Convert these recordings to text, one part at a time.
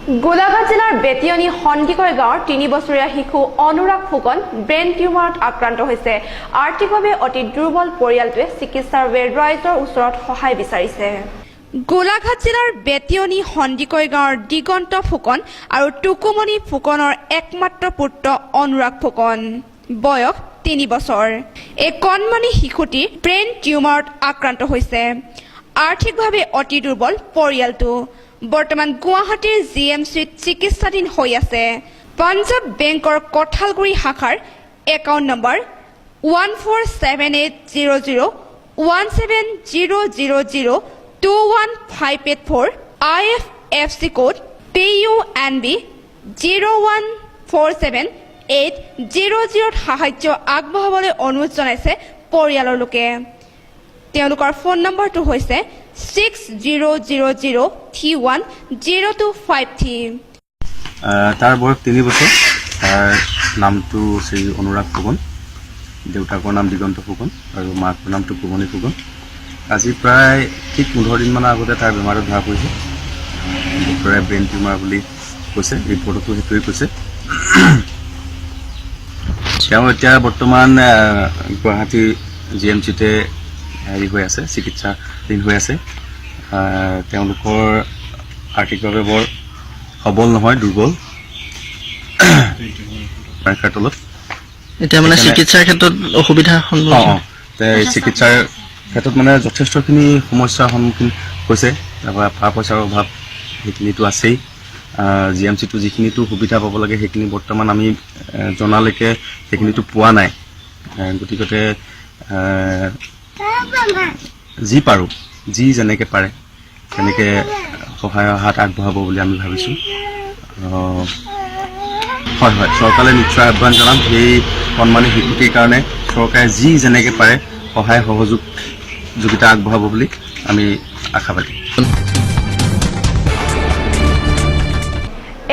গোলাঘাট জিলাৰ বেতিয়নী সন্দিকৈ গাঁৱৰ 3 বছৰীয়া শিশু অনুৰাগ ফুকন ব্ৰেইন টিউমাৰত আক্ৰান্ত হৈছে। আৰ্থিকভাৱে অতি দুৰ্বল পৰিয়ালটোৱে চিকিৎসাৰ বাবে ৰাইজৰ ওচৰত সহায় বিচাৰিছে। গোলাঘাট জিলাৰ বেতিয়নী সন্দিকৈ গাঁৱৰ দিগন্ত ফুকন আৰু টুকুমণি ফুকনৰ একমাত্ৰ পুত্ৰ অনুৰাগ ফুকন, বয়স 3 বছৰ। এই কণমানি শিশুটি ব্ৰেইন টিউমাৰত আক্ৰান্ত হৈছে। আৰ্থিকভাৱে অতি দুৰ্বল পৰিয়ালটো বৰ্তমান গুৱাহাটীৰ জিএমচিত চিকিৎসাধীন হৈ আছে। পাঞ্জাৱ বেংকৰ কঁঠালগুৰি শাখাৰ একাউণ্ট নম্বৰ 14780017000 21584, IFSC code PUNB0147800ত সাহায্য আগবঢ়াবলৈ অনুৰোধ জনাইছে পৰিয়ালৰ লোকে। তেওঁলোকৰ ফোন নম্বৰটো হৈছে 6000310253। তাৰ বয়স 3 বছৰ। তাৰ নামটো শ্ৰী অনুৰাগ ফুকন, দেউতাকৰ নাম দিগন্ত ফুকন আৰু মাকৰ নাম টুকুমণি ফুকন। আজি প্ৰায় ঠিক 15 দিনমানৰ আগতে তাৰ বেমাৰটো ধৰা পৰিছে। ডক্টৰে ব্ৰেইন টিউমাৰ বুলি কৈছে, ৰিপৰ্টতো সেইটোৱে কৈছে। তেওঁ এতিয়া বৰ্তমান গুৱাহাটী জিএমচিতে হেৰি হৈ আছে, চিকিৎসাধীন হৈ আছে। তেওঁলোকৰ আৰ্থিকভাৱে বৰ সবল নহয়, দুৰ্বল ৰেখাৰ তলত। এতিয়া মানে চিকিৎসাৰ ক্ষেত্ৰত অসুবিধাৰ সন্মুখীন? অঁ, চিকিৎসাৰ ক্ষেত্ৰত মানে যথেষ্টখিনি সমস্যাৰ সন্মুখীন হৈছে। তাৰপৰা টকা পইচাৰ অভাৱ সেইখিনিতো আছেই। জিএমচিটো যিখিনিতো সুবিধা পাব লাগে, সেইখিনি বৰ্তমান আমি জনালৈকে সেইখিনিতো পোৱা নাই। গতিকতে যি পাৰোঁ, যি যেনেকৈ পাৰে তেনেকৈ সহায়ৰ হাত আগবঢ়াব বুলি আমি ভাবিছোঁ। হয়, চৰকাৰে নিশ্চয় আহ্বান জনাম, সেই কণমানি শিশুটিৰ কাৰণে চৰকাৰে যি যেনেকৈ পাৰে সহায় সহযোগিতা আগবঢ়াব বুলি আমি আশাবাদী।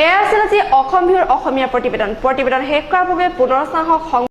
এয়া আছিল আজি অসম বিহুৰ অসমীয়া প্ৰতিবেদন। প্ৰতিবেদন শেষ কৰাৰ পূৰ্বে পুনৰ চাওঁ।